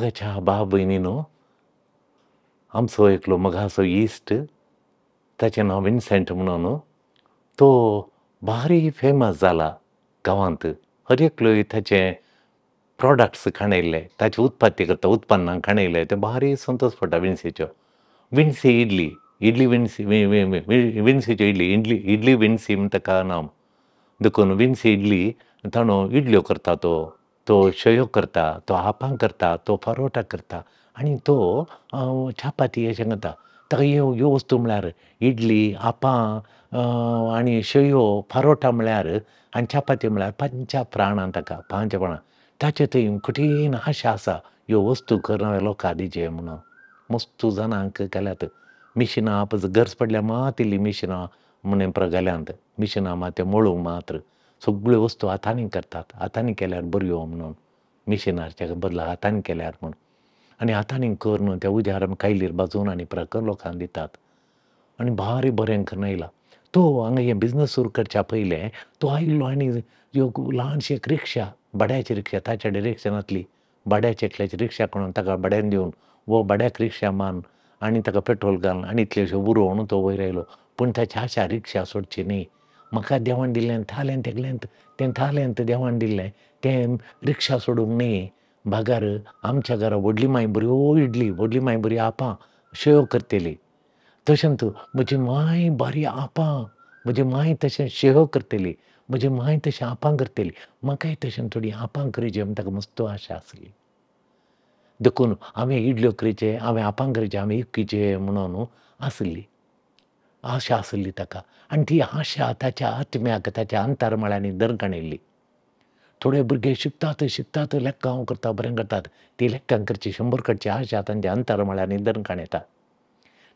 मोगाच्या भाव भयणीनो, आमचो एकलो मोगाचो इश्ट, ताचें नांव विन्सेंट म्हणून, तो भारी फेमस जाला गांवांत. हर एकलो ताचे प्रोडक्ट्स खाणयल्ले, ताचे उत्पत्ती करता उत्पन्नां खाणयल्ले, ते भारी संतोश पडटा विन्सीच्यो. विन्सी इडली, इडली विन्सी, विन्सीच्यो इडली, इडली इडली विन्सी म्हण ताका नांव. देखून विन्सी इडली ताणो इडल्यो करता, तो तो शेयो करता, तो आपां करता, तो परोटा करता आनी तो चपाती अशें करता. ताका ह्यो ह्यो वस्तू म्हळ्यार इडली, आपां आनी शेयो, परोटा म्हळ्यार आनी चपाती म्हळ्यार पंच प्राणां ताका, पांच प्राणां. ताचे थंय कठीण आशा आसा ह्यो वस्तू करून लोकांक दिवचे म्हणून. मस्त जाणांक केल्यात मिशिनां, गरज पडल्यार मात इल्ली मिशिनां म्हणून घाल्यांत, मिशिनां मात तें मळूंक मात्र. सगळ्यो वस्तू हातांनी करतात, हातांनी केल्यार बऱ्यो म्हणून, मिशिनाच्या बदला हातांनी केल्यार म्हूण. आनी हातांनी करून त्या उज्यार कायलीर भाजून आनी प्रकर लोकांक दितात आनी भारी बरें करून येयला. तो हांगा हें बिजनस सुरू करच्या पयलें तो आयिल्लो आनी ह्यो ल्हानशी एक रिक्षा, भाड्याची रिक्षा, ताचे कडेन रिक्षा नासली, भाड्याची एकल्याची रिक्षा करून ताका भाड्यान दिवन वो भाड्याक रिक्षा मान आनी ताका पेट्रोल घालून आनी इतलेशें उरोवन तो वयर आयलो. पूण ताची आशा रिक्षा सोडची न्ही. म्हाका देवान दिल्लें तालेंत एकलेंत, तें तालेंत देवान दिल्लें तें रिक्षा सोडूंक न्ही. बागार आमच्या घरा व्हडली माय बऱ्यो इडली, व्हडली माय बरी आपां शेव करतली, तशेंच म्हजी मांय बरी आपां, म्हजी मांय तशें शेव करतली, म्हजी मांय तशें आपां करतली, म्हाकाय तशें थोडी आपां करची म्हण ताका मस्त आशा आसली. देखून हांवें इडल्यो करचे, हांवें आपां करचें, हांवें इकचे म्हणून आसली आशा आसली ताका. आनी ती आशा ताच्या आत्म्याक, ताच्या अंतरमळ्यांनी दरकाण येयल्ली. थोडे भुरगे शिकतात शिकतात, लेक्कां करता, बरें करतात, ती लेक्कां करची 100 करची आशा तांच्या अंतरमळ्यांनी दरकाण येता.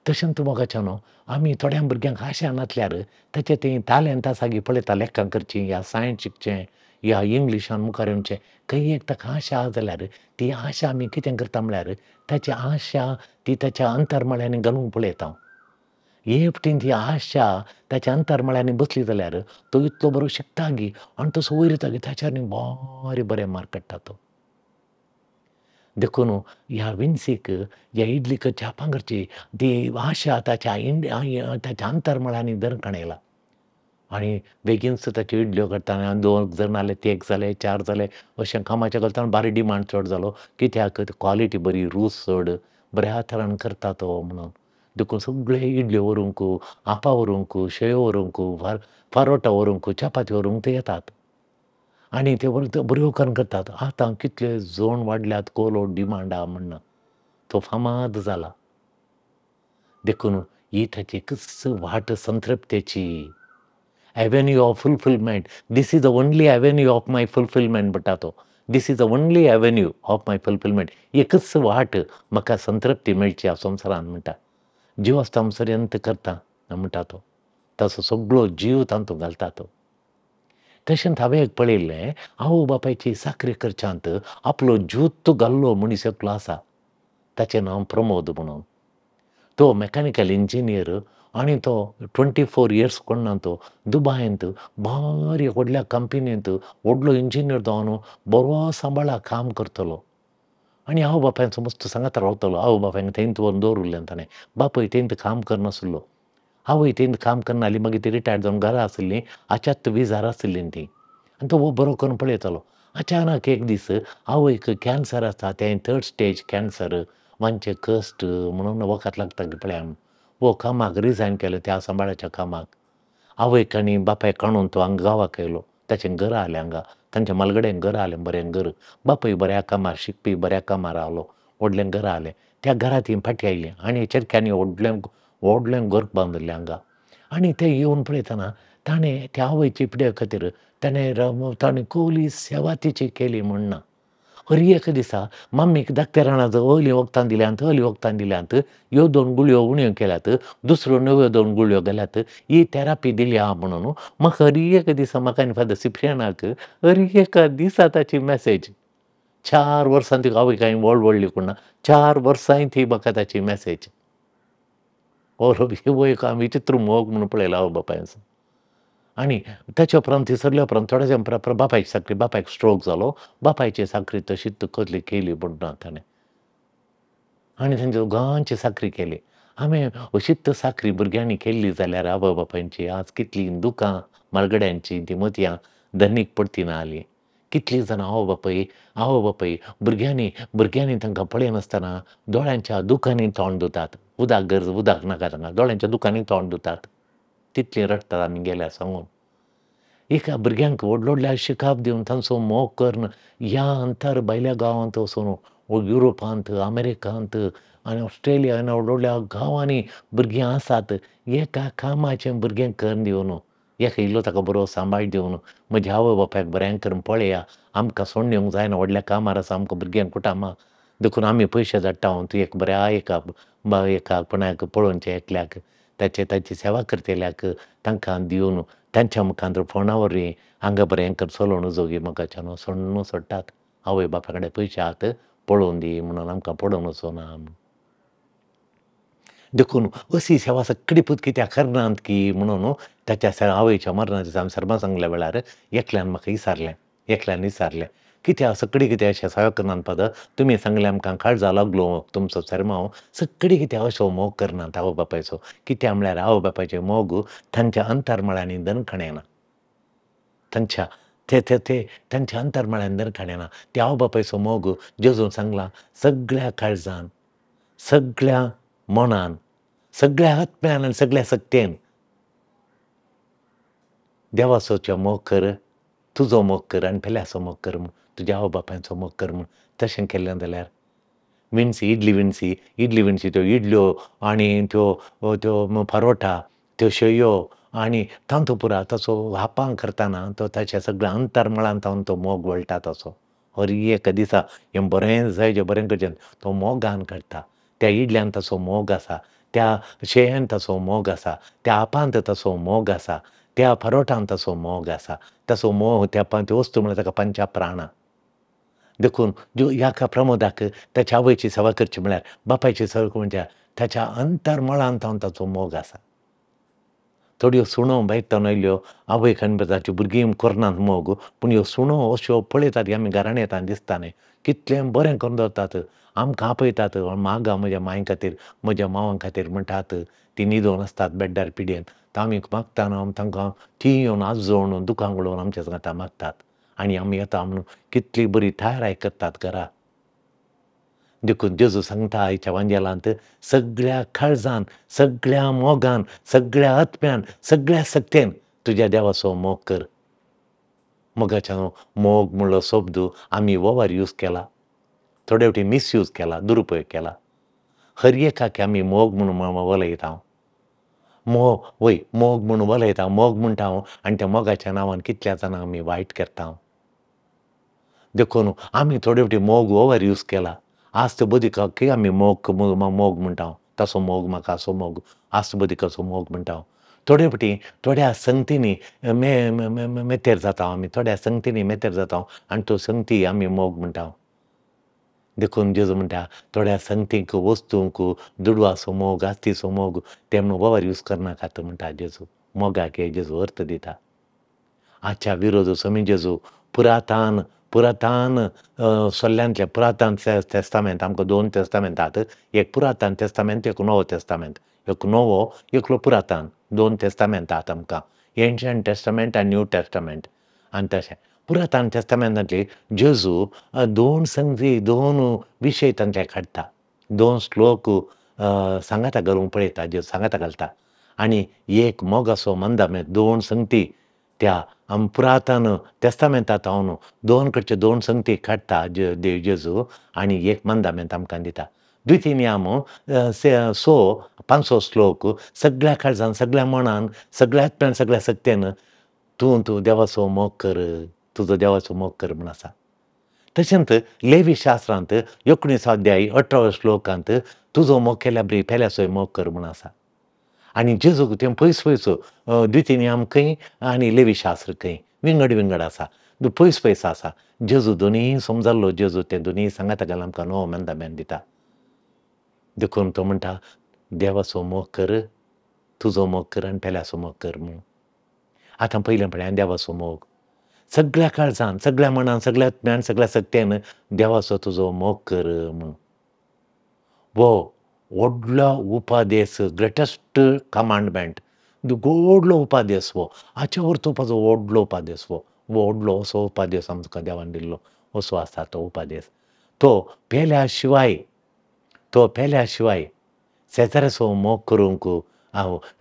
तशेंच मोगाच्या न्हू, आमी थोड्या भुरग्यांक आशा नासल्यार ताचें तें तालेंत आसा की पळयता लेक्कां करचीं, या सायन्स शिकचें, या इंग्लिशान मुखार येवचें, खंय एक ताका आशा आसा जाल्यार ती आशा आमी कितें करता म्हळ्यार ताची आशा ती ताच्या अंतरमळ्यांनी घालूंक पळयता. हे फावटीन ती आशा ताच्या अंतरमळ्यांनी बसली जाल्यार तो इतलो बरो शिकता गी आनी तसो वयर येता गी ताच्या आनी भारी बरे मार्क काडटा तो. देखून ह्या विन्सीक ह्या इडली करची, आपां करची ती आशा ताच्या ताच्या अंतरमळ्यांनी दरकाण येयला आनी बेगीनच ताच्यो इडल्यो करतना 2 जण जाले, 3 जाले, 4 जाले, अशें कामाचें करतना भारी डिमांड चड जालो. कित्याक क्वॉलिटी बरी, रूच चड, बऱ्या तरान करता तो म्हणून. देखून सगळे इडल्यो व्हरूंक, आपां व्हरूंक, शेव व्हरूंक, परोटा व्हरूंक, चपाती व्हरूंक ते येतात आनी ते बऱ्यो करून करतात. आतां कितले जण वाडल्यात, कोलो डिमांड आहा म्हण तो फामाद जाला. देखून ही ताची एकच वाट संतृप्तेची, avenue of fulfilment. This is the only avenue of my fulfilment म्हणटा तो. This is the only avenue of my fulfilment. एकच वाट म्हाका संतृप्ती मेळची ह्या संवसारान म्हणटा. जीव आसता पर्यंत करता म्हणटा तो, ताचो सगळो जीव तातूंत घालता तो. तशेंच हांवें एक पळयल्लें, आवय बापायची चाकरी करच्यांत आपलो जीव घाल्लो मनीस एकलो आसा, ताचें नांव प्रमोद म्हणून. तो मॅकानिकल इंजिनियर आनी तो 24 इयर्स कोण तो दुबायंत भारी व्हडल्या कंपनींत व्हडलो इंजिनियर जावन बरो सांबाळा काम करतलो आनी आवय बापायचो मस्त सांगात रावतलो. आवय बापायक थंयच व्हरून दवरिल्लें ताणें. बापूय थंयच काम करनासलो, आवय थंयच काम करनासली, मागीर ती रिटायर्ड जावन घरा आसली, आच्यात विजार आसली ती. आनी तो बरो करून पळयतालो. अचानक एक दीस आवयक कॅन्सर आसा, तें 3rd stage cancer, मानचें कश्ट म्हणून वखद लागता पळया. वो कामाक रिजायन केलें त्या सांबाळाच्या कामाक. आवयक आनी बापायक काडून तो हांगा गांवाक आयलो. ताचें घर आसलें हांगा, तांच्या मालगडेन घर आसलें, बरें घर. बापूय बऱ्या कामार शिकपी, बऱ्या कामार रावलो, व्हडलें घर आसलें. त्या घरांत तीं फाटीं आयलीं आनी चेरक्यांनी व्हडलें व्हडलें घर बांदिल्लें हांगा. आनी तें येवन पळयतना ताणें त्या आवयची पिडे खातीर ताणें ताणें कोली सेवा तिची केली म्हण ना. हर एक दिसा मम्मीक डाक्टरान असलीं वखदां दिल्यांत, असलीं वखदां दिल्यांत, ह्यो 2 गुळयो उण्यो केल्यात, दुसऱ्यो नव्यो 2 गुळयो घाल्यात, ही थेरपी दिल्या म्हणून म्हाका हर एक दिसा म्हाका आनी फादर सिप्रियानाक हर एका दिसा ताची मॅसेज. 4 वर्सां ती आवय कांय व्हड व्हडली कोण ना, 4 वर्सांय ती म्हाका ताची मॅसेज. हो एक विचित्र मोग म्हणून पळयला आवय बापायचो. आनी ताच्या उपरांत ती सरल्या उपरांत थोड्या उपरांत बापायची साकरी, बापायक स्ट्रोक जालो, बापायची साकरी तशीच कसली केली म्हण ना ताणें. आनी तांच्या दोगांची साकरी केली. हांवें अशीच साकरी भुरग्यांनी केल्ली जाल्यार आवय बापायची आज कितलीं दुकां मालगड्यांचीं तीं मोतयां धनीक पडती ना जालीं. कितलीं जाणां आवय बापाय भुरग्यांनी भुरग्यांनी तांकां पळयनासतना दोळ्यांच्या दुकांनी तोंड धुतात. उदक गरज उदक नाका तांकां, दोळ्यांच्या दुकांनी तोंड धुतात. तितलीं रडटात आमी गेल्यार सांगून. एका भुरग्यांक व्हडले व्हडले शिकाप दिवन तांचो मोग करून ह्या अंतर भायल्या गांवांत वचून युरोपांत, अमेरिकांत आनी ऑस्ट्रेलिया आनी व्हडल्या व्हडल्या गांवांनी भुरगीं आसात. एका कामाचें भुरगें करून दिवन, एका इल्लो ताका बरो सांबाळ दिवन, म्हज्या आवय बापायक बरें करून पळया, आमकां सोडून येवंक जायना, व्हडल्या कामार आसा आमकां भुरग्यांक कुटामा, देखून आमी पयशे धाडटा तूं एक बऱ्या एका एका कोणाक पळोवचें एकल्याक ताचे ताची सेवा करतल्याक तांकां दिवन तांच्या मुखार फोना वरवीं हांगा बरें कर चलोवन जोगी मोगाच्यान सोडून सोडटात. आवय बापाय कडेन पयशे आहात पळोवन दी म्हणून आमकां पळोवन वचना. देखून अशी सेवा सगळी पूत कित्याक करनात की म्हणून ताच्या आवयच्या मरणाच्या दिसा आमी सर्मा सांगल्या वेळार एकल्यान म्हाका विचारलें, एकल्यान विचारलें कित्याक सगळी कित्याक अशें सेवा करनात फादर, तुमी सांगलें आमकां काळजा लागलो तुमचो सर्मांव, सगळी कित्याक असो मोग करनात आवय बापायचो. कित्याक म्हळ्यार आवय बापायचो मोग तांच्या अंतरमळांनी दणखण येना, तांच्या ते ते ते तांच्या अंतरमळांनी दणखण येना. त्या आवय बापायचो मोग जेजून सांगला सगळ्या काळजान, सगळ्या मनान, सगळ्या आत्म्यान आनी सगळ्या शक्तेन देवाचो मोग कर, तुजो मोग कर आनी पेल्याचो मोग कर म्हूण, तुज्या आवय बापायचो मोग कर म्हूण. तशें केल्लें जाल्यार विणसी इडली विणसी इडली विणसी त्यो इडल्यो आनी त्यो त्यो परोटा, त्यो शेयो आनी तांतू पुरा तसो हापां करतना तो ताच्या सगळ्या अंतरमळान तावन तो मोग वळटा तसो. हर एका दिसा हें बरें जाय जें बरें करचें तो मोगान करता. त्या इडल्यान ताचो मोग आसा, त्या शेयान ताचो मोग आसा, त्या आपांत ताचो मोग आसा, त्या परोटान ताचो मोग आसा. ताचो मोग त्या वस्तू म्हळ्यार ताका पंचा प्राणां. देखून ह्या प्रमोदाक ताच्या आवयची सेवा करची म्हळ्यार बापायची सेवा म्हणजे ताच्या अंतरमळान तावन ताचो मोग आसा. थोड्यो सुणो भायर तावन आयल्यो आवयक आनी ताच्यो भुरगीं करनात मोग, पूण ह्यो सुणो अश्यो पळयतात आमी घरान येता दिसता न्ही कितलें बरें करून दवरतात, आमकां आपयतात, मागा म्हज्या मांय खातीर म्हज्या मांवा खातीर म्हणटात. ती न्हिदोन आसतात बेड्डार पिड्येन, आमी मागतना तांकां ती येवन आजोवन दुकां गळोवन आमच्या सांगाता मागतात आनी आमी येता म्हणून कितली बरी तयाराय करतात घरा. देखून जेजू सांगता आयच्या वांजेलांत सगळ्या काळजान, सगळ्या मोगान, सगळ्या आत्म्यान, सगळ्या शक्तेन तुज्या देवाचो मोग कर. मोगाच्या मोग म्हणलो शब्द आमी ओवर यूज केला, थोडे फावटी मिसयूज केला, दुरुपयोग केला. हर एकाक आमी मोग म्हणून वलयता, मोग वय मोग म्हणून वलयता, मोग म्हणटा हांव आनी त्या मोगाच्या नांवान कितल्या जाणांक आमी वायट करता. देखून आमी थोडे फावटी मोग ओवर यूज केला. आज ते बदिकाक आमी मोग मोग म्हणटा, तसो मोग म्हाका असो मोग, आज बदिकाचो मोग म्हणटा. थोडे फावटी थोड्या संगतींनी मेतेर जाता आमी, थोड्या संगतींनी मेतेर जाता आनी त्यो संगती आमी मोग म्हणटा. देखून जेजू म्हणटा थोड्या संगतींक, वस्तूंक, दुडवाचो मोग, आस्तीचो मोग ते म्हणून ओवर यूज करनाकात म्हणटा जेजू. मोगाक जेजू अर्थ दिता. आजच्या विरोध समी जेजू पुरातान पुरातान सल्ल्यांतले पुरातान तेस्तामेंत, आमकां दोन तेस्तामेंत आहात, एक पुरातान तेस्तामेंत, एक नवो तेस्तामेंत, एक नवो एकलो पुरातान, दोन तेस्तामेंत आहात आमकां, एन्शंट टेस्टामेंट आनी न्यू टेस्टामेंट. आनी तशें पुरातान तेस्तामेंतांतली जेजू दोन संगती, दोन विशय तांचे काडटा, दोन श्लोक सांगाता घालूंक पळयता, जेजू सांगाता घालता आनी एक मोगाचो मंदामेंत, दोन संगती त्या आम पुरातन तेस्तामेंतांत हांव दोन कडचे दोन संगती काडटा देव जेजू आनी एक मंदामेंत आमकां दिता. द्वितीय नियम सो पांचवो श्लोक सगळ्या काळजान, सगळ्या मनान, सगळ्या आत्म्यान, सगळ्या शक्तेन तूं तूं देवाचो मोग कर, तुजो देवाचो मोग कर म्हूण आसा. तशेंच लेवी शास्त्रांत 19 अध्याय 18 श्लोकांत तुजो मोग केल्या बरी पेल्याचोय मोग कर म्हूण आसा. आनी जेजूक तें पयस पयस द्वितीय नियम खंय आनी लेवी शास्त्र खंय विंगड विंगड आसा, पयस पयस आसा. जेजू दोनूय समजाल्लो, जेजू तें दोनूय सांगाता घालून आमकां नवो मंदामेंत दिता. देखून तो म्हणटा देवाचो मोग कर, तुजो मोग कर आनी पेल्याचो मोग कर म्हूण. आतां पयलें म्हळ्यार देवाचो मोग सगळ्या काळजान, सगळ्या मनान, सगळ्या आत्म्यान, सगळ्या शक्तेन देवाचो तुजो मोग कर म्हूण. वो व्हडलो उपादेस, ग्रेटस्ट कमांडमेंट, व्हडलो उपादेस हो, हाचे वरतुपाचो व्हडलो उपादेस हो, व्हडलो असो उपादेस आमकां देवान दिल्लो असो आसा तो उपादेस. तो पेल्या शिवाय, तो पेल्या शिवाय शेजाऱ्याचो मोग करूंक,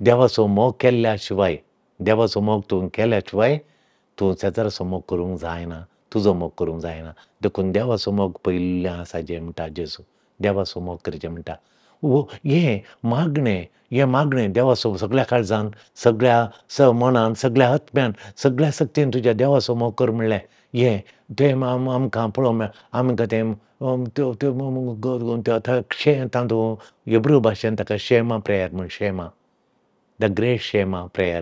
देवाचो मोग केल्ल्या शिवाय, देवाचो मोग तूं केल्या शिवाय तूं शेजाऱ्याचो मोग करूंक जायना, तुजो मोग करूंक जायना. देखून देवाचो मोग पयलीं आसा जें म्हणटा जेजू, देवाचो मोग करचें म्हणटा. हें मागणें, हें मागणें देवाचो सगळ्या काळजान, सगळ्या मनान, सगळ्या आत्म्यान, सगळ्या शक्तीन तुज्या देवाचो मोग कर म्हणलें. हें तें आमकां पळोवंक मेळटा. आमकां तें तातूंत हेब्रू भाशेन ताका शेमा प्रेयर म्हण, Shema, the great Shema prayer.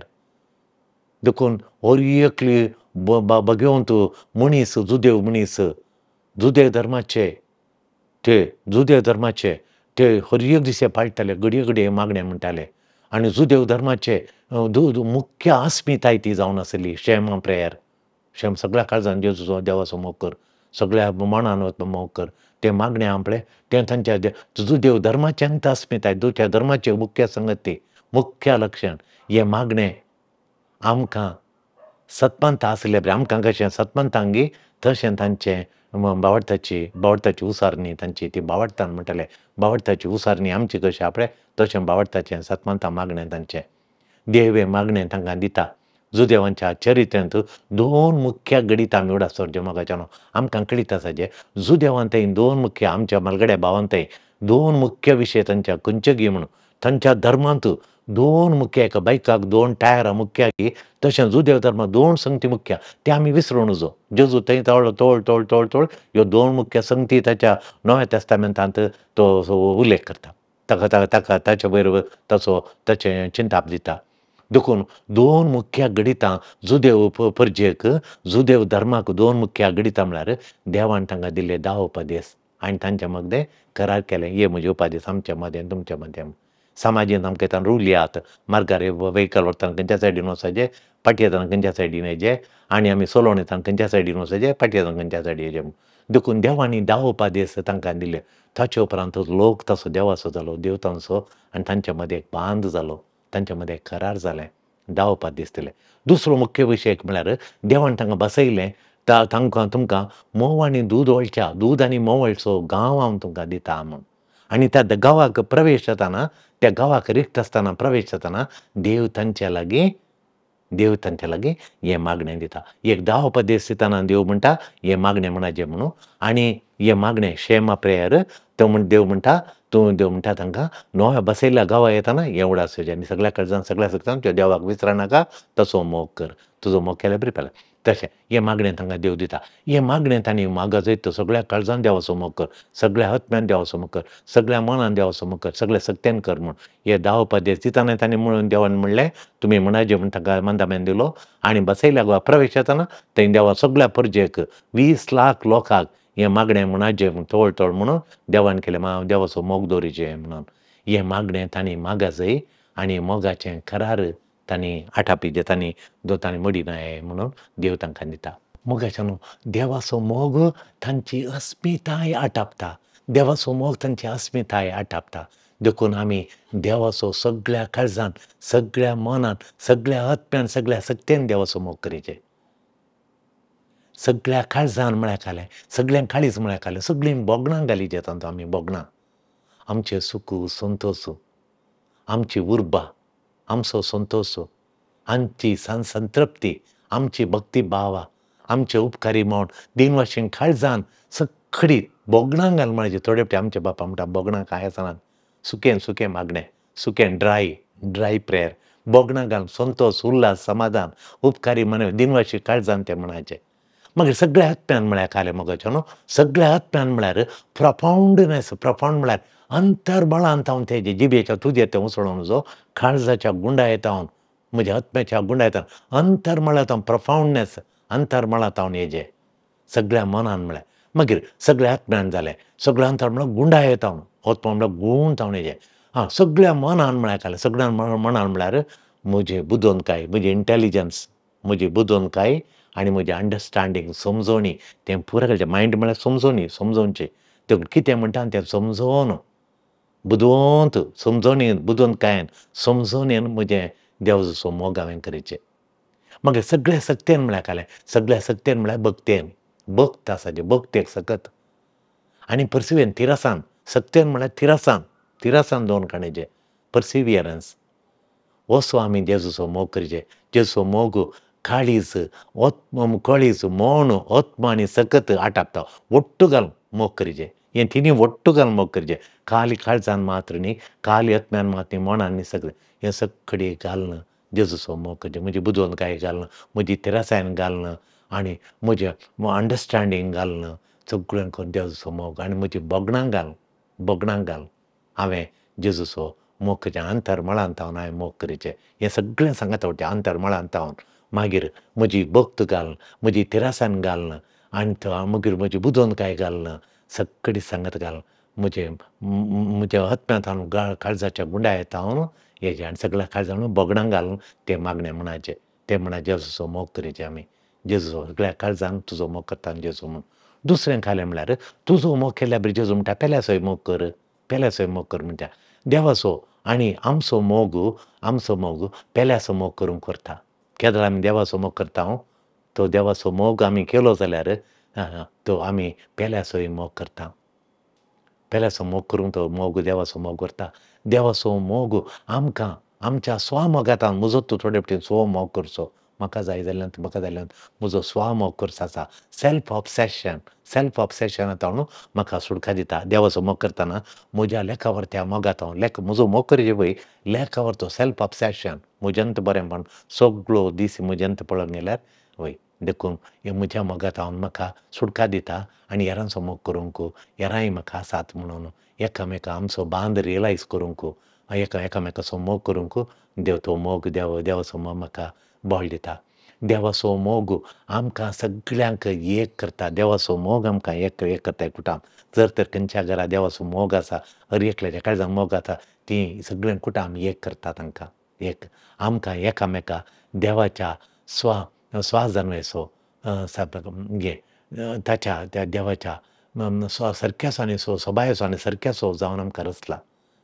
देखून हर एकली भगवंत मनीस, जुदेव मनीस, जुदेव धर्माचे ते, जुदेव धर्माचे ते हर एक दिसा पाळटाले, घडये घडये मागणें म्हणटाले. आनी जुदेव धर्माचे मुख्य अस्मिताय ती जावन आसली शेमा प्रेयर. शेम सगळ्या काळजान जेजूचो देवाचो मोग कर, सगळ्या मनान मोग कर, तें मागणें आपलें तें तांच्या जुदेव धर्माचें अस्मिताय, दुसऱ्या धर्माचें मुख्य संगती, मुख्य लक्षण. हें मागणें आमकां सतमंत आसले, आमकां कशें सतमंतांगी तशें तांचें बावडताची, बावडताची उसारणी तांची, ती बावडतान म्हणटाले, बावडताची उसारणी आमची कशी आपले तशें बावडताचें सतमंता मागणें तांचें. देव हें मागणें तांकां दिता. जुदेवांच्या चरित्र्यांत दोन मुख्य घडितां आमी उडासर जे मोगाच्यानो आमकां कळीत आसा जे जुदेवांतय दोन मुख्य, आमच्या मालगड्या भावांतय दोन मुख्य विशय तांच्या खंयचे गी म्हणून तांच्या धर्मांत दोन मुख्य, एका बायकाक दोन टायरां मुख्य की तशें जुदेव धर्माक दोन संगती मुख्य, ते आमी विसरूं नजो. जेजू थंय तोळ तोळ तोळ तोळ तोळ ह्यो दोन मुख्य संगती ताच्या नव्या तेस्तामेंतांत तो उल्लेख करता, ताका ताका ताचे वयर ताचो ताचें चिंताप दिता. देखून दोन मुख्य घडितां जुदेव परजेक, जुदेव धर्माक दोन मुख्य घडितां म्हळ्यार देवान तांकां दिल्ले 10 उपदेस आनी तांच्या मदें करार केलें, हे म्हजे उपदेस आमच्या मदें तुमच्या मदें. समाजीन आमकां येतान रूल यात, मार्गार व्हेकल व्हरतना खंयच्या सायडीन वचपाचें, फाटीं येतना खंयच्या सायडीन येचें, आनी आमी चलोवन येतना खंयच्या सायडीन वचपाचें, फाटीं येतना खंयच्या सायडीन येचें. देखून देवांनी 10 उपदेस तांकां दिले. ताचे उपरांत लोक तसो देवाचो जालो, देव तांचो, आनी तांच्या मदें एक बांद जालो, तांच्या मदें करार जालें, 10 उपदेस दिले. दुसरो मुख्य विशय म्हळ्यार देवान तांकां बसयलें, तांकां तुमकां म्होंव आनी दूद वळच्या, दूद आनी म्होंव वळचो गांव हांव तुमकां दिता म्हूण. आनी त्या गांवाक प्रवेश जाताना, त्या गांवाक रिक्त आसतना प्रवेश जाताना देव तांच्या लागीं, देव तांच्या लागीं हें मागणें दिता. एक 10 उपदेस दितना देव म्हणटा हें मागणें म्हणाचें म्हणून, आनी हें मागणें शेमा प्रेयर तो म्हण देव म्हणटा, तूं देव म्हणटा तांकां नव्या बसयल्ल्या गांवा येतना हें उडास आनी सगळ्या काळजान सगळ्या सगळ्यान तुज्या देवाक विसरनाका, तसो मोग कर, तुजो मोग केल्यार बरी पेला. तशें हें मागणें तांकां देव दिता. हें मागणें तांणी मागत जंय सगळ्या काळजान देवाचो मोग कर, सगळ्या आत्म्यान देवाचो मोग कर, सगळ्या मनान देवाचो मोग कर, सगळ्या सक्त्यान कर म्हूण. हे 10 उपदेस दितना तांणी म्हणून देवान म्हणलें तुमी म्हणाजे म्हूण तांकां मंदामेन दिलो. आनी बसयल्या गोवा प्रवेश जातना थंय देवा सगळ्या परजेक 20 लाख लोकांक हें मागणें म्हणाजें म्हूण तोळ तोळ म्हणून देवान केलें, देवाचो मोग दवरिचें म्हणून. हें मागणें तांणी मागाजय आनी मोगाचें करार तांणी आटापी तांणी तांणी मडी नाय म्हणून देव तांकां दिता. मोगाच्यान देवाचो मोग तांची अस्मिताय आटापता, देवाचो मोग तांची अस्मिताय आटापता. देखून आमी देवाचो सगळ्या काळजान, सगळ्या मनान, सगळ्या आत्म्यान, सगळ्या सक्तेन देवाचो मोग करीचे. सगळ्या काळजान म्हळ्यार घालें, सगळ्यांक काळीज म्हळ्यार घालें, सगळीं बोगणां घालीचे तांतूं आमी बोगणां, आमचें सुख संतोश, आमची उर्बा, आमचो संतोश, आमची संतृप्ती, आमची भक्ती भावा, आमचे उपकारी म्हण दिनवाशीन काळजान सगळी बोगणां घाल म्हळ्यार थोडे फावटी आमचे बापा म्हणटा बोगणां कांय आसना, सुकें सुकें मागणें, सुकें ड्राय ड्राय प्रेयर, बोगणां घाल संतोश, उल्हास, समाधान, उपकारी म्हण दिनवाशी काळजान तें म्हणाचें. मागीर सगळ्या आत्म्यान म्हळ्यार खालें मोगाचें न्हू, सगळ्या आत्म्यान म्हळ्यार प्रफाउंडनेस, प्रफाउंड म्हळ्यार अंतर्बळान तावन तेजे जिबेच्या तुजेर तें उसळोन जो काळजाच्या गुंडायेत हांव म्हज्या आत्म्याच्या गुंडायेत अंतर्मळात हांव प्रफाउंडनेस अंतर्मळात हांव हेजे सगळ्या मनान म्हळ्यार. मागीर सगळ्या आत्म्यान जालें, सगळ्या अंतर म्हळ्यार गुंडायेत हांव, आत्मा म्हळ्यार गूण तावन हेजें. आं, सगळ्या मनान म्हळ्यार खालें, सगळ्या मनान म्हळ्यार म्हजें बुदवंतकाय, म्हजी इंटेलिजन्स, म्हजी बुदवंतकाय आनी म्हजें अंडरस्टँडींग, समजवणी, तें पुराय घालचें. मायंड म्हळ्यार समजवणी, समजोवचें तें कितें म्हणटा तें समजोवन बुदवंत समजणेन बुदवंतकायेन समजणेन म्हजें देवाचो मोग हांवें करचें. मागीर सगळ्या सक्तेन म्हळ्यार कालें, सगळ्या सक्तेन म्हळ्यार भक्तेन, भक्त आसा जे भक्तेक सकत आनी पर्सिवियन थिरसान, सक्तेन म्हळ्यार थिरसान, थिरसान दोन काणयेचें पर्सिवियरन्स. असो आमी जेजूचो मोग करचें. जेजूचो मोग काळीज, कळीज, मन, आत्मा आनी सकत आटापता, वट्टू घालून मोग करचें. हें तिनूय वट्टू घालून मोग करचें. खाली काळजान मात्र न्ही, खाली आत्म्यान मात्र न्ही, मनान न्ही, सगळें हें सगळें घालून जेजूचो मोग करचें. म्हजी बुदवंतकाय घालून, म्हजी थिरसायेन घालून आनी म्हजें अंडरस्टँडींग घालून सगळें करून जेजूचो मोग आनी म्हजी भोगणां घालून, भोगणां घालून हांवें जेजूचो मोग करचें. अंतरमळांत हांवें मोग करचें. हें सगळें सांगात वचचें अंतरमळांत हांव. मागीर म्हजी भक्त घालून, म्हजी थिरसाण घालून आनी मागीर म्हजी बुदवंतकाय घालून सगळी सांगात घालून म्हजें म्हज्या आत्म्यांत हांव काळजाच्या गुंडायेंत हांव हेजें आनी सगळ्या काळजान भोगणां घालून तें मागणें म्हणाचें. तें म्हळ्यार जेजूचो मोग करचें आमी. जेजूचो सगळ्या काळजान तुजो मोग करता जेजू म्हूण. दुसरें खालें म्हळ्यार तुजो मोग केल्यार बरी जेजू म्हणटा पेल्याचोय मोग कर, पेल्याचोय मोग कर म्हणटा. देवाचो आनी आमचो मोग, आमचो मोग पेल्याचो मोग करूंक करता. केदळ आमी देवाचो मोग करता तो देवाचो मोग आमी केलो जाल्यार तो आमी पेल्याचोय मोग करता. पेल्याचो मोग करूंक तो मोग देवाचो मोग करता. देवाचो मोग आमकां आमच्या स्वमोगांत म्हजो तूं थोडे फावटी स्व मोग करचो, म्हाका जाय जाल्यार म्हाका जाल्यार म्हजो स्वमोग करचो आसा. सेल्फ ऑब्सेशन, सेल्फ ऑब्सेशनांत हांव म्हाका सुटका दिता. देवाचो मोग करतना म्हज्या लेखावरत्या मोगांत हांव लेख म्हजो मोग करचें पळय लेखावरतो सेल्फ ऑब्सेशन म्हज्यांत बरेंपण सगळो दीस म्हज्यांत पळोवंक गेल्यार वय. देखून हे म्हज्या मोगांत हांव म्हाका सुटका दिता आनी हेरांचो मोग करूंक हेरांय म्हाका आसात म्हणून एकामेका आमचो बांद रियलायज करूंक एकामेकाचो मोग करूंक देव तो मोग देव देवाचो मोग म्हाका बळ दिता. देवाचो मोग आमकां सगळ्यांक एक करता. देवाचो मोग आमकां एक एक करता एककुटां. जर तर खंयच्या घरा देवाचो मोग आसा, हर एकल्याच्या काळजान मोग आसा, तीं सगळीं कुटां आमी एक करता तांकां एक आमकां एकामेका देवाच्या स्वास जानवेचो ताच्या त्या देवाच्या सारक्याचो आनी सोबायेचो आनी सारक्याचो जावन आमकां रचला.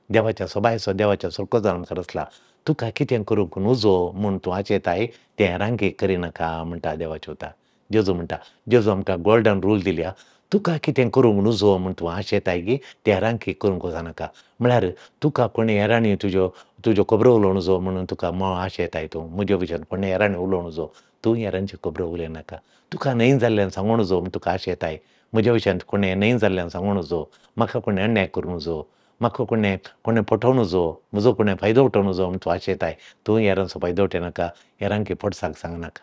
देवाच्या सोबायेचो देवाच्या सारको जावन आमकां रचला. तुका कितें करूंक नुजो म्हूण तूं आशेताय तें हेरांक करिनाका म्हणटा देवाचें उतर. जेजू म्हणटा, जेजू आमकां गोल्डन रूल दिल्या, तुका कितें करूंक नुजो म्हूण तूं आशेताय गी तें हेरांक करूंक वचनाका. म्हळ्यार तुका कोणी हेरांनी तुज्यो तुज्यो खबरो उलोवं नुजो म्हणून तुका आशेताय तूं म्हजे भशेन कोणी हेरांनी उलोवं नुजो, तूं हेरांच्यो खबरो उलयनाका. तुका न्हय जाल्ल्यान सांगूं नुजो म्हूण तुका आशेताय, म्हज्या विशयांत कोणें न्हय जाल्ल्यान सांगूं नुजो, म्हाका कोणें अन्याय करूं नुजो, म्हाका कोणें कोणें फटोवं नुजो, म्हजो कोणें फायदो उठोवं नुजो म्हूण तूं आशेताय, तूं हेरांचो फायदो उठयनाका, हेरांक फटसाक सांगनाका.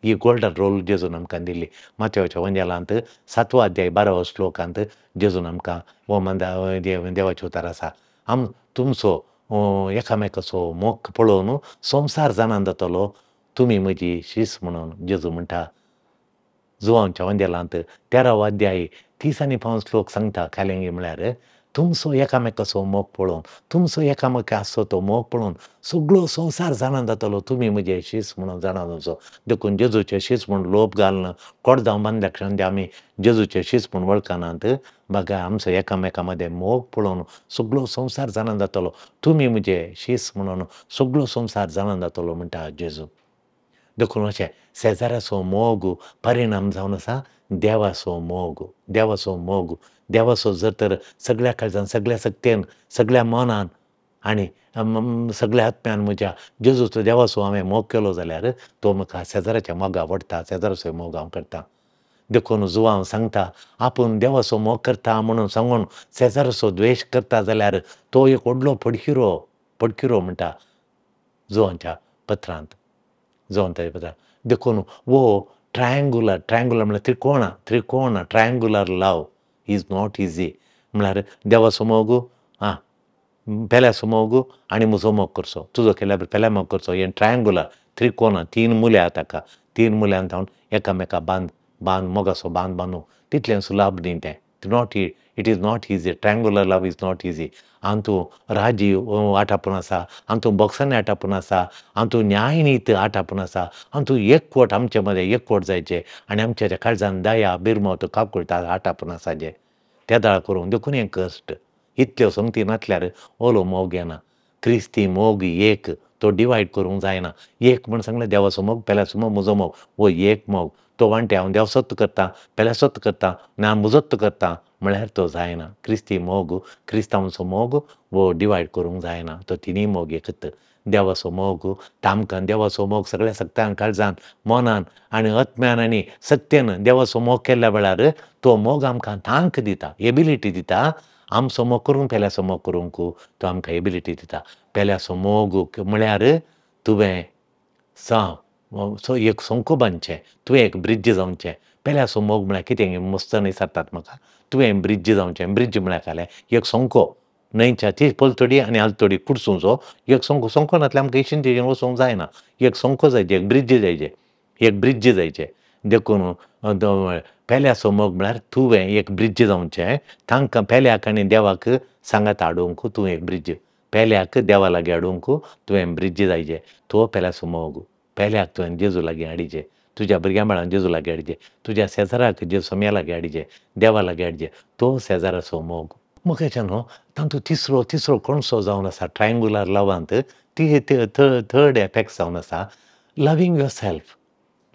ही गोल्डन रोल जेजून आमकां दिल्ली. माथ्याच्या वंजेलांत 7वो अध्याय 12वो श्लोकांत जेजून आमकां हो मंदा देवाचें उतर आसा. आम तुमचो एकामेकाचो मोग पळोवन संवसार जाणा जातलो तुमी म्हजी शीस म्हणून जेजू म्हणटा. जुवांच्या वंजेलांत 13वो अध्याय 30 आनी 5 श्लोक सांगता खालेंगी म्हळ्यार तुमचो एकामेकाचो मोग पळोवन, तुमचो एकामेका आसचो तो मोग पळोवन सगळो संवसार जाणा जातलो तुमी म्हजे शीस म्हणून जाणा जावचो. देखून जेजूचे शीस म्हूण लोप घालून कोडदांव बांदल्या क्षण आमी जेजूचे शीस म्हूण वळखनात, बघा आमचो एकामेका मदें मोग पळोवन सगळो संवसार जाणा जातलो तुमी म्हजे शीस म्हणून सगळो संवसार जाणा जातलो म्हणटा जेजू. देखून अशें शेजाऱ्याचो मोग परिणाम जावन आसा देवाचो मोग, देवाचो मोग. देवाचो जर तर सगळ्या काळजान, सगळ्या सक्तेन, सगळ्या मनान आनी सगळ्या आत्म्यान म्हज्या जेजूचो देवाचो हांवें मोग केलो जाल्यार तो म्हाका शेजाऱ्याच्या मोगा आवडटा, शेजाऱ्याचो मोग हांव करता. देखून जुवांव सांगता आपूण देवाचो मोग करता म्हणून सांगून शेजाऱ्याचो द्वेश करता जाल्यार तो एक व्हडलो पडखिरो, पडखिरो म्हणटा जुवांच्या पत्रांत, जुवांच्या पत्रांत. देखून हो ट्रायंगुलर, ट्रायंगुलर म्हळ्यार त्रिकोणा, त्रिकोण, triangular love is not easy. म्हळ्यार देवाचो मोग, आं पेल्याचो मोग आनी म्हजो मोग करचो, तुजो केल्यार पेल्या मोग करचो. हें ट्रायंगुलर त्रिकोण, 3 मुल्यां ताका, 3 मुल्यां जावन एकामेका बांद बांद मोगाचो बांद बांदूं तितलें सुलाभ न्ही तें. Not it is not easy. Triangular love is not easy. हातूंत राजी आटापून आसा, हातूंत बोक्सांनी आटापून आसा, हातूंत न्यायनीत आटापून आसा, हातूंत एकवट आमचे मदें एकवट जायचें आनी आमच्या त्या काळजान दया बिरमत काकुळटा आटापून आसा जें तेदाळ करूंक. देखून हें कश्ट, इतल्यो संगती नासल्यार ओलो मोग येना. क्रिस्ती मोग एक, तो डिवायड करूंक जायना. एक म्हण सांगलें देवाचो मोग, पेल्याचो मोग, म्हजो मोग, हो एक मोग. तो वांटे हांव देवसोच करता, पेल्याचोच करता, ना म्हजोच करता म्हळ्यार तो जायना. क्रिस्ती मोग, क्रिस्तांवांचो मोग हो डिवायड करूंक जायना. तो तिनूय मोग एकच. देवाचो मोग तामकां देवाचो मोग सगळ्या सक्तान, काळजान, मनान आनी आत्म्यान आनी सक्तेन देवाचो मोग केल्ल्या वेळार तो मोग आमकां तांक दिता, एबिलिटी दिता. आमचो मोग करूंक, पेल्याचो मोग करूंक तो आमकां एबिलिटी दिता. पेल्याचो मोग म्हळ्यार तुवें एक संको बांदचें, तुवें एक ब्रिज जावचें. पेल्याचो मोग म्हळ्यार कितें मस्त विचारतात म्हाका. तुवें ब्रिज जावचें. ब्रिज म्हळ्यार कालें एक संको, न्हंयच्या ती पलतडी आनी आलतडी कुडसूचो एक संको. संको नासल्यार आमकां इशीन तेशीन वचूंक जायना. एक संको जायचे, एक ब्रिज जायचे, एक ब्रिज जायचे. देखून पेल्याचो मोग म्हळ्यार तुवें एक ब्रिज जावचें, तांकां पेल्याक आनी देवाक सांगात हाडूंक तूं एक ब्रिज, पेल्याक देवा लागीं हाडूंक तुवें ब्रिज जायचे. तो पेल्याचो मोग. पेल्याक तुवें जेजू लागीं हाडीचे, तुज्या भुरग्यां बाळांक जेजू लागीं हाडीचे, तुज्या शेजाराक जेजू सोम्या लागीं हाडीचे, देवा लागीं हाडीचे, तो शेजाराचो मोग. मोगाच्या न्हू तातूंत तिसरो कोणसो जावन आसा ट्रायंगुलर लवांत, ती थर्ड एफेक्ट जावन आसा loving yourself.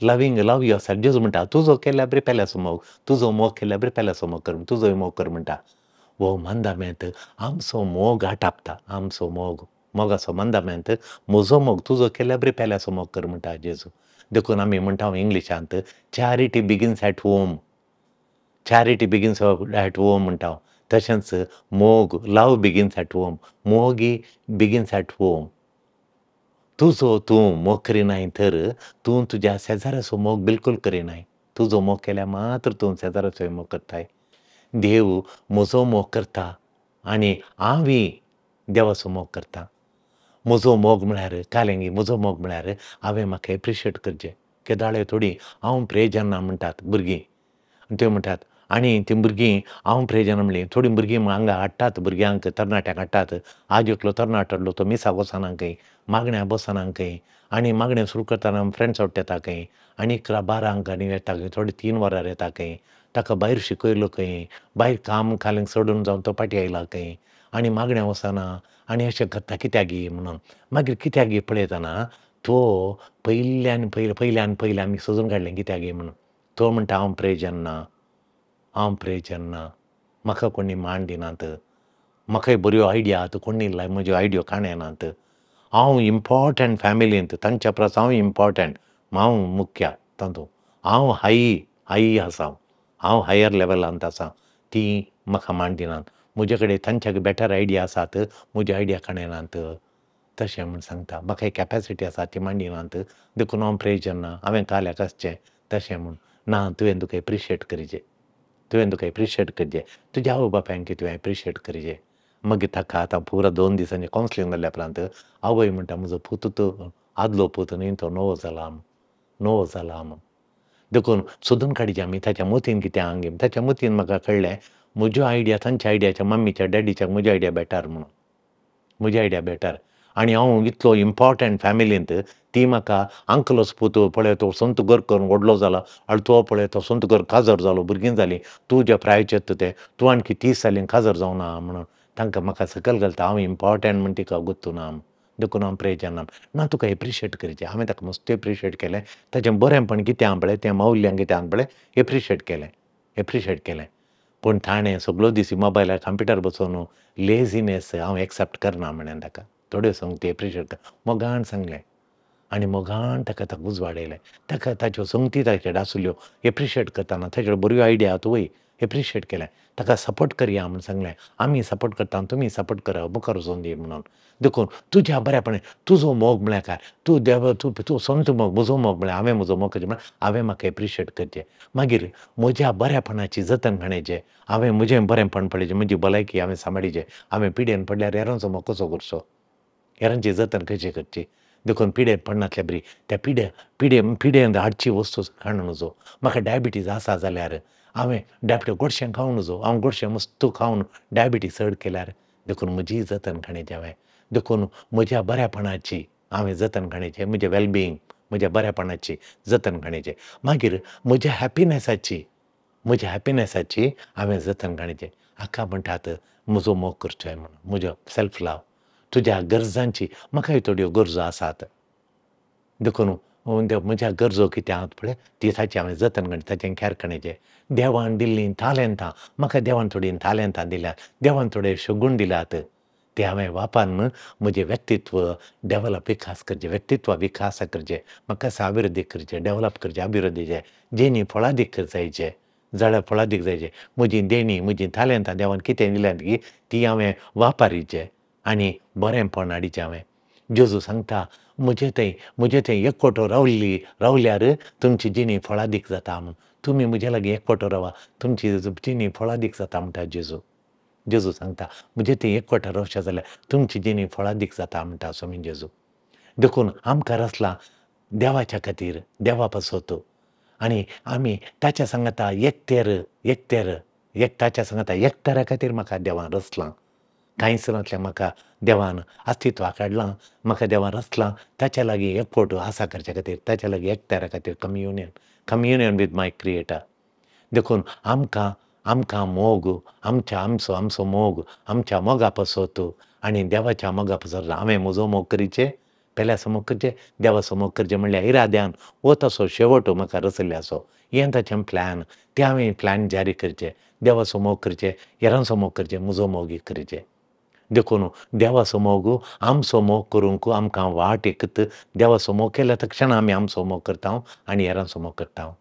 Loving love yourself. जेजू म्हणटा तुजो केल्यार बरी पेल्याचो मोग, तुजो मोग केल्यार बरी पेल्याचो मोग कर, तुजोय मोग कर म्हणटा. हो मंदामेंत आमचो मोग आटापता. आमचो मोग, मोगाचो मंदामेंत म्हजो मोग तुजो केल्यार बरी पेल्याचो मोग कर म्हणटा जेजू. देखून आमी म्हणटा इंग्लिशांत charity begins at home, charity begins at home म्हणटा. तशेंच मोग, लव बिगिन्स एट होम, मोगी बिगिन्स एट होम. तुजो तूं मोग करिनाय तर तूं तुज्या शेजाराचो मोग बिलकूल करिनाय. तुजो मोग केल्यार मात्र तूं शेजाराचोय मोग करताय. देव म्हजो मोग करता आनी हांवूय देवाचो मोग करता. म्हजो मोग म्हळ्यार कालेंगी, म्हजो मोग म्हळ्यार हांवें म्हाका एप्रिशिएट करचें. केदाळे थोडीं हांव प्रेजना म्हणटात भुरगीं, त्यो म्हणटात. आनी तीं भुरगीं हांव प्रेजना म्हणलीं, थोडीं भुरगीं हांगा हाडटात, भुरग्यांक तरणाट्यांक हाडटात. आज एकलो तरणाटो हाडलो, तो मिसाक वचना खंय, मागण्या बसना खंय, आनी मागणें सुरू करतना फ्रेंड्स आवट येता खंय, आनी 11 बारांक आनी येता खंय, थोडे 3 वरां येता खंय. ताका भायर शिकयलो खंय, भायर काम कालेंक सोडून जावन तो पाटी आयला खंय, आनी मागण्या वचना आनी अशें करता कित्याक म्हणून. मागीर कित्याक पळयतना तो पयल्यान पयलें पयल्यान पयलें आमी सोदून काडलें कित्याक म्हणून. तो म्हणटा हांव प्रेजन ना, हांव प्रेजन ना, म्हाका कोणी मान दिनात, म्हाकाय बऱ्यो आयडिया आतां कोणी म्हज्यो आयडियो काणयनात, हांव इम्पॉर्टंट फॅमिलींत, तांच्या परस हांव इम्पॉर्टंट, हांव मुख्य तातूंत, हांव हाय हाय आसा, हांव हायर लेवलांत आसा, तीं म्हाका मान दिनात, म्हजे कडेन तांच्या बेटर आयडिया आसात, म्हज्यो आयडिया काणयनात तशें म्हूण सांगता. म्हाका एक कॅपेसिटी आसा ती मांडिनात, देखून हांव प्रेजन ना, हांवें काल्याक आसचें तशें म्हूण ना. तुवें तुका एप्रिशिएट करचें, तुवें तुका एप्रिशिएट करचें, तुज्या आवय बापायंक तुवें एप्रिशिएट करचें. मागीर ताका आतां पुरा 2 दिसांनी कावन्सिलींग जाल्या उपरांत आवय म्हणटा म्हजो पूत तो आदलो पूत न्ही, तो नवो जाला, नवो जाला म्हूण. देखून सोदून काडचें आमी ताच्या मतीन कितें आंग. ताच्या मतीन म्हाका कळ्ळें म्हज्यो आयडिया तांच्या आयडियाच्या, मम्मीच्या डॅडीच्या म्हज्यो आयडिया बेटर म्हणून, म्हजी आयडिया बेटर. आनी हांव इतलो इम्पॉर्टंट फॅमिलींत, ती म्हाका अंकलोच पूत पळय तो संत घर करून व्हडलो जाला, आनी तो पळय तो संत घर काजर जालो, भुरगीं जालीं, तूं ज्या प्रायचें तें तूं आणखी 30 जालीं काजर जावना म्हणून तांकां म्हाका सकयल घालता. हांव इम्पॉर्टंट म्हण तिका गोत्तू ना, देखून हांव प्रेजना ना. तुका एप्रिशिएट करचें. हांवें ताका मस्त एप्रिशिएट केलें, ताचें बरेंपण कितें आहा पळय, तें मौल्यां कितें आहा पळय, एप्रिशिएट केलें, एप्रिशिएट केलें. पूण ताणें सगळो दीस मोबायलार कंप्युटर बसोवन लेजिनेस हांव एक्सेप्ट करना म्हणें ताका. थोड्यो संगती एप्रिशिएट कर मोगान सांगलें आनी मोगान ताका ताका उजवाडयलें. ताका ताच्यो संगती ताचे आसल्यो एप्रिशिएट करतना ताच्यो बऱ्यो आयडिया तुवय एप्रिशिएट केलें, ताका सपोर्ट करया म्हूण सांगलें. आमी सपोर्ट करता, तुमी सपोर्ट करा, मुखार वचून दी म्हणून. देखून तुज्या बऱ्यापणान तुजो मोग म्हळ्यार काय, तूं देव तूं तूं संत मोग, म्हजो मोग म्हळ्यार हांवें म्हजो मोग करचें म्हळ्यार हांवें म्हाका एप्रिशिएट करचें. मागीर म्हज्या बऱ्यापणाची जतन घेण्याचें, हांवें म्हजें बरेंपण पळयचें, म्हजी भलायकी हांवें सांबाळीचें. हांवें पिडेन पडल्यार हेरांचो मोग कसो करचो, हेरांची जतन कशी करची. देखून पिडेन पडनासल्या बरी त्या पिडे पिडे पिडेन हाडची वस्तू खाण नजो. म्हाका डायबिटीज आसा जाल्यार हांवें डायबिटीज गोडशें खावं नजो, हांव गोडशें मस्त खावन डायबिटीज चड केल्यार, देखून म्हजी जतन खाण्याचें हांवें. देखून म्हज्या बऱ्यापणाची हांवें जतन खाण्याचें, म्हजें वेलबिंग, म्हज्या बऱ्यापणाची जतन खाण्याचें. मागीर म्हज्या हॅपिनॅसाची, म्हज्या हॅपिनॅसाची हांवें जतन खाण्याचें. हाका म्हणटात म्हजो मोग करचो म्हणून, म्हजो सेल्फ लव. तुज्या गरजांची, म्हाकाय थोड्यो गरजो आसात, देखून म्हज्या गरजो कितें आहात पळय ती ताचें हांवें जतन करचें, ताचें खेर करचें. देवान दिल्लीं तालेंतां, म्हाका देवान थोडीं तालेंतां दिल्यात, देवान थोडे शगूण दिल्यात, ते हांवें वापरून म्हजें व्यक्तित्व डेवलप विकास करचें, व्यक्तित्व विकास करचें, म्हाका अभिवृद्धी करचें, डेवलप करचें, अभिवृद्धीचें जेणी फळादीक जायचें, जाल्यार फळादीक जायचें. म्हजीं देणीं, म्हजीं तालेंतां देवान कितें दिल्यांत गी ती हांवें वापरीचें आनी बरेंपण हाडचें हांवें. जेजू सांगता म्हजे थंय एकवटो रावल्यार तुमची जिणी फळादीक जाता म्हूण. तुमी म्हजे लागीं एकवटो रावा, तुमची जिणी फळादीक जाता म्हणटा जेजू. जेजू सांगता म्हजे थंय एकवटो रावशे जाल्यार तुमची जिणी फळादीक जाता म्हणटा स्वामी जेजू. देखून आमकां रचलां देवाच्या खातीर, देवा पासत, आनी आमी ताच्या सांगाता एकतेर एकतेर एक ताच्या सांगाता एकतारा खातीर म्हाका देवान रचलां. कांयच नासलें म्हाका देवान अस्तित्वाक हाडलां, म्हाका देवान रचलां ताच्या लागीं एकवट आसा करच्या खातीर, ताच्या लागीं एकतारा खातीर, communion, communion with my creator. देखून आमकां आमकां मोग, आमच्या आमचो आमचो मोग, आमच्या मोगा पासत आनी देवाच्या मोगा पासत हांवें म्हजो मोग करीचे, पेल्याचो मोग करचें, देवाचो मोग करचें म्हणल्यार इराद्यान हो तसो शेवट म्हाका रचल्ले आसो, हें ताचें प्लॅन, तें हांवें प्लॅन जारी करचें, देवाचो मोग करचें, हेरांचो मोग करचें, म्हजो मोग करचें. देखून देवाचो मोग आमचो मोग करूंक आमकां वाट एकत, देवाचो मोग केल्या तक्षण आमी आमचो मोग करता आनी हेरांचो मोग करता.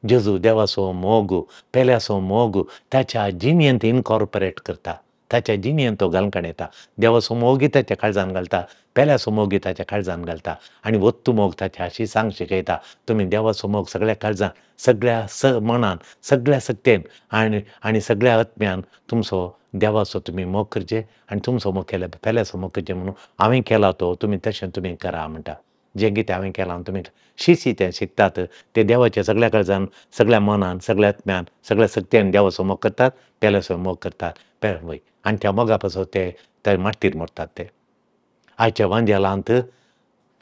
जेजू देवाचो मोग, पेल्याचो मोग ताच्या जिणेंत इनकॉर्पोरेट करता, ताच्या जिणेंत तो घालून काडयता. देवाचो मोगूय ताच्या काळजान घालता, पेल्याचो मोगूय ताच्या काळजान घालता आनी वत्तू मोग ताच्या अशी सांग शिकयता. तुमी देवाचो मोग सगळ्या काळजान, सगळ्या मनान, सगळ्या सक्तेन आनी आनी सगळ्या आत्म्यान तुमचो देवाचो तुमी मोग करचे आनी तुमचो मोग केल्या पेल्याचो मोग करचे म्हणून हांवें केला तो तुमी तशें तुमी करा म्हणटा. जें कितें हांवें केलां तुमी शिशी तें शिकतात, ते देवाच्या सगळ्या काळजान, सगळ्या मनान, सगळ्या आत्म्यान, सगळ्या सक्तेन देवाचो मोग करतात, पेल्याचो मोग करतात, वय, आनी त्या मोगा पासत ते मार्तीर मरतात. ते आयच्या वांजेलांत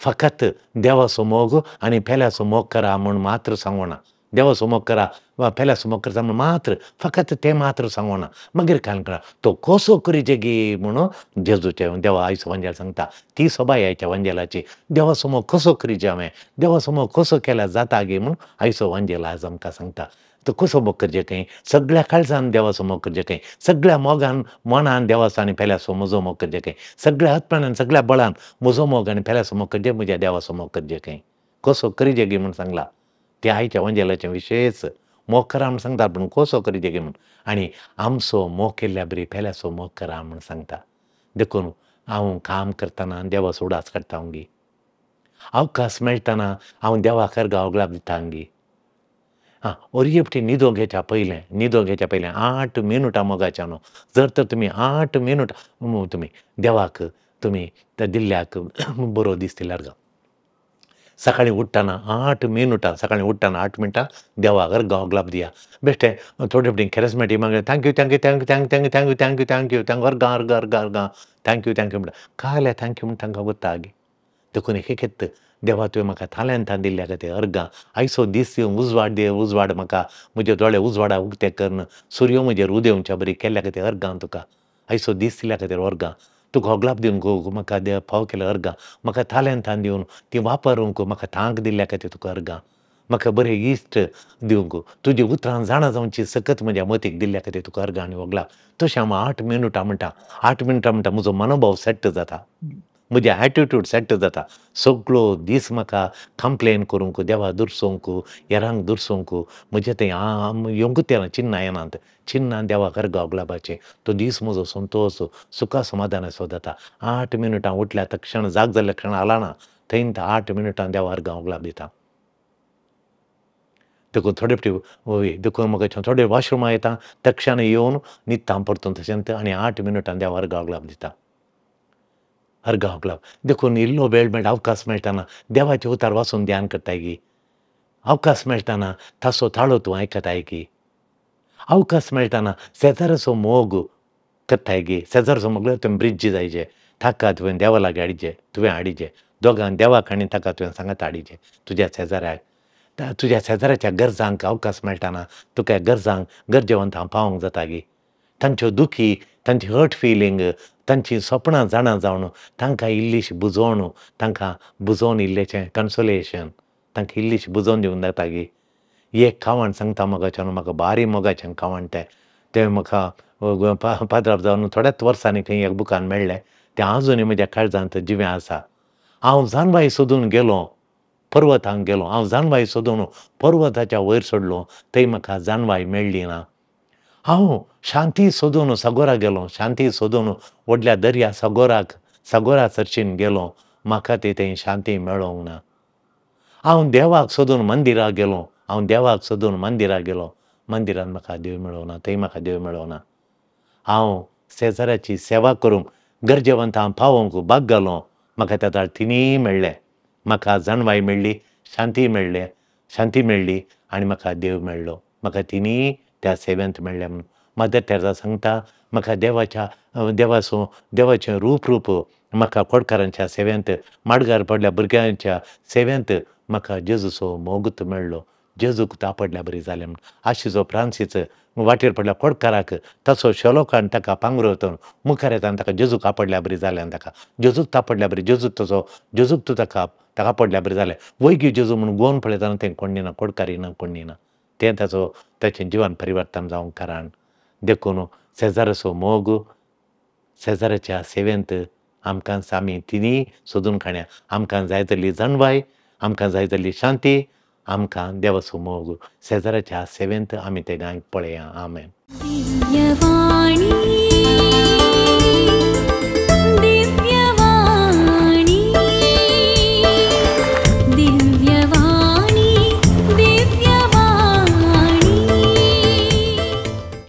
फकत देवाचो मोग आनी पेल्याचो मोग करा म्हूण मात्र सांगना, देवाचो मोग करा वा पेल्याचो मोग करता म्हूण मात्र फकत तें मात्र सांगना, मागीर कांय करा तो कसो करीचे गी म्हणून जेजूचें देवा आयचो वांजेल सांगता. ती सोबाय आयच्या वांजेलाची, देवाचो मोग कसो करीचे हांवें, देवाचो मोग कसो केल्यार जाता गी म्हूण आयचो वांजेल आज आमकां सांगता. तो कसो मोग करचें खंय, सगळ्या काळजान देवाचो मोग करचें खंय, सगळ्या मोगान मनान देवाचो आनी पेल्याचो म्हजो मोग करचें खंय, सगळ्या आत्म्यान सगळ्या बळान म्हजो मोग आनी पेल्याचो मोग करचें, म्हज्या देवाचो मोग करचें खंय, कसो करीचे गी म्हूण सांगला. ते आयच्या वांजेलाचें विशेश मोग करा म्हूण सांगता, पूण कसो करीचे गी म्हूण, आनी आमचो मोग केल्ल्या बरी पेल्याचो मोग करा म्हूण सांगता. देखून हांव काम करतना देवाचो उडास काडटा गी, अवकाश मेळटना हांव देवाक अर्गां वगळाप दिता गी. आं, ओरये फावटी न्हिदोंक घेवच्या पयलें, न्हिदोंक घेवच्या पयलें 8 मिनुटां मोगाच्या न्हू, जर तर तुमी 8 मिनुटां तुमी देवाक तुमी त्या दिल्ल्याक बरो दीस दिल्यार गाव. सकाळीं उठ्ठना 8 मिनुटां, सकाळीं उठ्ठना 8 मिनटां देवाक अर्गां वगळाप दिया. बेश्टें थोडे फावटी कॅरिस्मेटीक मागीर thank you thank you thank you thank thank you thank you thank you thank you thank अर्गां अर्गां अर्गां अर्गां thank you thank you म्हणटा, काल्या thank you म्हण तांकां वता गे. देखून एक एक देवा तुवें म्हाका तालेंतां दिल्ल्या खातीर अर्गां, आयचो दीस उजवाड दे, उजवाड म्हाका म्हजे दोळे उजवाडा उक्ते करून सुर्यो म्हजेर उदेवच्या बरी केल्ल्या खातीर अर्गां तुका, आयचो दीस दिल्ल्या खातीर अर्गां, तुका होगलाप दिवंक म्हाका फाव केल्या अर्गां, म्हाका तालेंतां दिवन ती वापरूंक म्हाका तांक दिल्ल्या खातीर तुका अर्गां, म्हाका बरे इश्ट दिवंक तुजी उतरां जाणा जावची सकत म्हज्या मतीक दिल्ल्या खातीर तुका अर्गां आनी होगलाप. तशें हांव 8 मिनुटां म्हणटा, 8 मिनटां म्हणटा म्हजो मनोभाव सेट्ट जाता, म्हजें एटिट्यूड सेट जाता. सगळो दीस म्हाका कंप्लेन करूंक, देवा दुरसोंक, हेरांक दुरसोंक, म्हजें थंय येवंकूच येना, चिन्नां येनात, चिन्नां देवाक अर्गां वगळापाचें. तो दीस म्हजो संतोश सुखा समाधानाचो जाता. 8 मिनुटां उठल्या तक्षण जाग जाल्ल्या क्षण हालना, थंय 8 मिनुटां देवा अर्गां वगळाप दिता. देखून थोडे फावटी देखून म्हाका थोडे वॉशरुमा येता तक्षण येवन न्हिदता परतून तशेंच, आनी 8 मिनुटां देवा अर्गां वगळाप दिता, अर्गां वगळाप. देखून इल्लो वेळ मेळटा, अवकाश मेळटना देवाचें उतार वाचून ध्यान करताय गी, अवकाश मेळटना ताचो ताळो तूं आयकताय गी, अवकाश मेळटना शेजाराचो मोग करताय गी, शेजाराचो मोग तुवें ब्रिज जायचे, ताका तुवें देवा लागीं हाडिचें, तुवें हाडिचें, दोगां देवाक आनी ताका तुवें सांगात हाडिचें. तुज्या शेजाऱ्याक, तुज्या शेजाऱ्याच्या गरजांक अवकाश मेळटना तुका गरजांक गरजेवंतांक पावोंक जाता गी, तांच्यो दुखी, तांची हर्ट फिलींग, तांची सपनां जाणा जावन तांकां इल्लीशी बुजोवन, तांकां बुजोवन इल्लेशें कन्सोलेशन, तांकां इल्लीशी बुजोवन दिवंक जाता गी. एक खावण सांगता मोगाच्यान, म्हाका बारी मोगाचें खावण तें, तें म्हाका पाद्राप जावन थोड्याच वर्सांनी खंय एक बुकान मेळ्ळें, तें आजुनूय म्हज्या काळजांत जिवें आसा. हांव जानवाय सोदून गेलो, पर्वतांक गेलो, हांव जानवाय सोदून पर्वताच्या वयर सोडलो, थंय म्हाका जानवाय मेळ्ळी ना. हांव शांती सोदून सागोरा गेलो, शांती सोदून व्हडल्या दर्या सागोराक, सागोरा सरशीन गेलो, म्हाका ती थंय शांती मेळोंक ना. हांव देवाक सोदून मंदिराक गेलो, हांव देवाक सोदून मंदिराक गेलो, मंदिरान म्हाका देव मेळोना, थंय म्हाका देव मेळोना. हांव शेजाऱ्याची सेवा करूंक, गरजेवंतांक पावोवंक भाग घालो, म्हाका त्या दाळ तिनूय मेळ्ळें. म्हाका जाणवाय मेळ्ळी, शांती मेळ्ळें, शांती मेळ्ळी आनी म्हाका देव मेळ्ळो. म्हाका तिनूय त्या सेवेंत मेळ्ळें म्हणून मदर तेरेजा सांगता, म्हाका देवाच्या देवाचो देवाचें रूप रूप म्हाका कोडकारांच्या सेवेंत, माडगार पडल्या भुरग्यांच्या सेवेंत म्हाका जेजूचो मोगूच मेळ्ळो, जेजूक तापडल्या बरी जालें म्हूण. आशिजो फ्रांसीस वाटेर पडल्या कोडकाराक तसो शेलो काडून ताका पांगरो मुखार येता आनी ताका जेजूक आपडल्या बरी जालें आनी ताका जेजूक तापडल्या बरी, जेजूक तसो जेजूक तूं ताका ताका आपडल्या बरी जालें. वैगी जेजू म्हूण गोवन पळयतना तें कोण ना, कोडकारी ना, कोण ना, तें ताचो ताचें जिवन परिवर्तन जावंक कारण. देखून शेजाऱ्याचो मोग, शेजाऱ्याच्या सेवेंत आमकां आमी तिनूय सोदून काडया. आमकां जाय जाल्ली जाणवाय, आमकां जाय जाल्ली शांती, आमकां देवाचो मोग, शेजाऱ्याच्या सेवेंत आमी ते गांयक पळया. आमेन. दिव्यवाणी.